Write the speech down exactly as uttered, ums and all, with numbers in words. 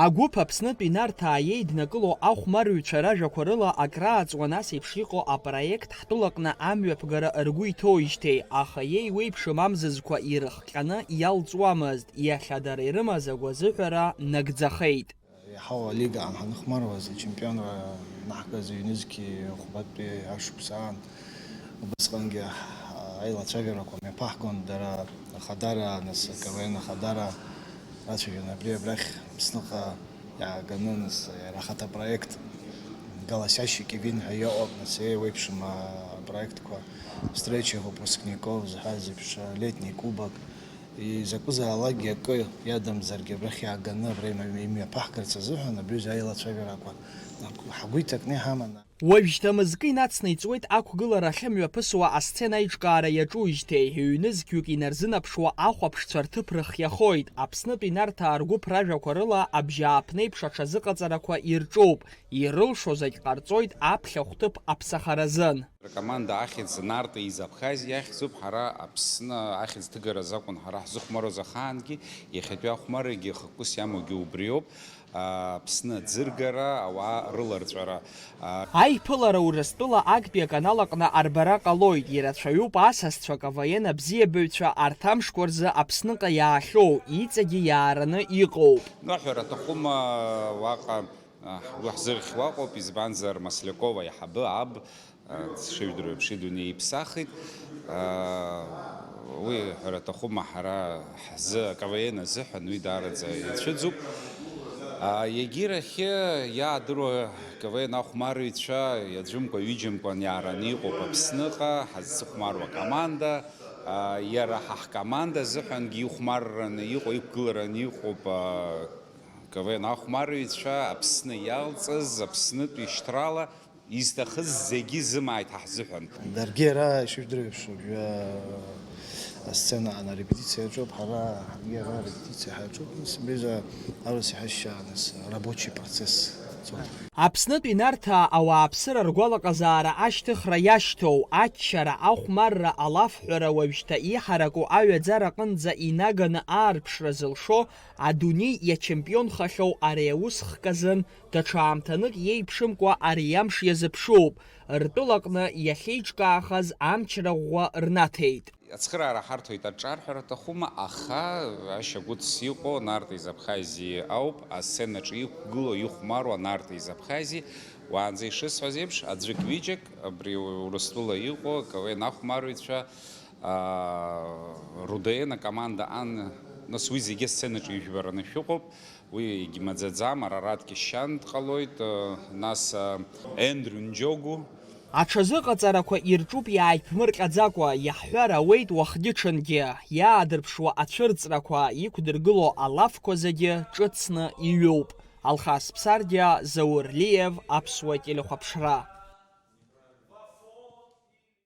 Агәыԥ Аԥснытәи Нарҭаа иеиднакыло ахәмарыҩцәа ражәақәа рыла акрааҵуан ас еиԥш иҟоу апроект ҳтәылаҟны амҩаԥгара ргәы иҭоуижьҭеи, аха иеиуеиԥшым амзызқәа ирыхҟьаны иалҵуамызт, иахьа дара ирымаз агәазыҳәара нагӡахеит. Иаҳау алигаҟны ҳанхәмаруаз, ачемпионра наҳгаз ҩнызқьи хәбатәи ашықәс аан, убысҟангьы ҳ-, аилацәажәарақәа мҩаԥаҳгон, дара ахадара, нас К В Н ахадара рацәажәон, абри абрахь Аԥсныҟа иааганы, нас иара ахаҭа проект «Голосящий Кевин» ҳәа иҟоуп, нас еиуеиԥшым апроектқәа, встреча выпускников зҳәаз еиԥш, летний кубок, изакәызаалакгьы акы иадамзаргьы абрахь иааганы абра имҩа-, имҩаԥаҳгарц азыҳәан абри аҩыза аилацәажәарақәа ҳгәы иҭакны иҳаман. Уажәшьҭа мызкы инацны иҵуеит ақәгылара ахьымҩаԥысуа асцена аиҿкаара иаҿуижьҭеи, ҩнызқьҩык инарзынаԥшуа ахәаԥшцәа рҭыԥ рыхиахоит. Аԥснытәи Нарҭаа ргәыԥ ражәақәа рыла абжьааԥнеиԥш аҽазыҟаҵарақәа ирҿоуп, ирылшо зегь ҟарҵоит аԥхьахә ҭыԥ аԥсахаразын. Ркоманда ахьӡ Нарҭаа из Абхазиа ахьӡуп, ҳара Аԥсны ахьӡ ҭыгараз акәын ҳара ҳзыхәмаруаз ахаангьы, иахьатәи ахәмаррагьы хықәкыс иамоугьы убриоуп. Аԥсны аӡыргара, ауаа рыларҵәара. Аиԥылара Урыстәыла актәи аканал аҟны арбара ҟалоит, ирацәаҩуп асасцәа, К В Н абзиабаҩцәа арҭ амшқәа рзы Аԥсныҟа иаахьоу, иҵегьы иаараны иҟоуп. Ныҳәара аҭахума уаҟа, а, уи ҳзырхьуа ыҟоуп, избанзар Масляков аиҳабы аб, а, сшыжәдыруа еиԥш идунеи иԥсахит. А, уи ҳәара аҭахума, ҳара ҳзы, К В Н азыҳәан уи даараӡа ицәыӡуп. А, егьирахьы иаадыруа К В Н ахәмарыҩцәа иаӡәымкәа-ҩыџьамкәан иаараны иҟоуп Аԥсныҟа, ҳазцыхәмаруа команда. А, иара ҳа ҳкоманда азыҳәангьы ихәмарраны иҟоу, иқәгылараны иҟоуп, а, К В Н ахәмарыҩцәа, Аԥсны иалҵыз, Аԥснытәи шьҭрала изҭахыз зегьы изымааит ҳа ҳзыҳәан. Даргьы ара, ишыжәдыруа еиԥш, уажәы асцена аҟны арепетициа иаҿуп, ҳара ҳаргьы ара арепетициа ҳаҿуп, нас абри аҩыза аурыс иҳәашьа, нас рабочий процесс цоит. Аԥснытәи Нарҭаа ауааԥсыра ргәалаҟазаара ашьҭыхра иашьҭоу, аччара, ахәмарра, алафҳәара уажәшьҭа иҳараку аҩаӡара аҟынӡа инаганы аарԥшра зылшо, адунеи иачемпионхахьоу ари аус хк азын даҽа аамҭанык иеиԥшымкәа ари амш иазыԥшуп, ртәылаҟны иахьеиҿкаахаз амчра ӷәӷәа рнаҭеит. Ацхыраара ҳарҭоит аҿҿа рҳәара аҭахума, аха ашьагәыҭс иҟоу Нарҭаа из Абхазиа ауп, асценаҿы иқәгылоу, ихәмаруа Нарҭаа из Абхазиа, уаанӡа ишысҳәаз еиԥш, аӡәык-ҩыџьак абри Урыстәыла иҟоу К В Н ахәмарыҩцәа, аа, Рудеен акоманда ан, нас уи зегьы асценаҿы ижәбараны шәыҟоуп. Уи егьмаӡаӡам, Арарат Кьышьан дҟалоит, э, нас, э, Ендрю Нџьогу. Аҽазыҟаҵарақәа ирҿуп иааиԥмырҟьаӡакәа, иаҳҳәар ауеит уахгьы-ҽынгьы, иаадырԥшуа ацәырҵрақәа, иқәдыргыло алафқәа зегьы ҿыцны иҩуп. Алхас Ԥсардиа, Заур Лиев, Аԥсуа телехәаԥшра.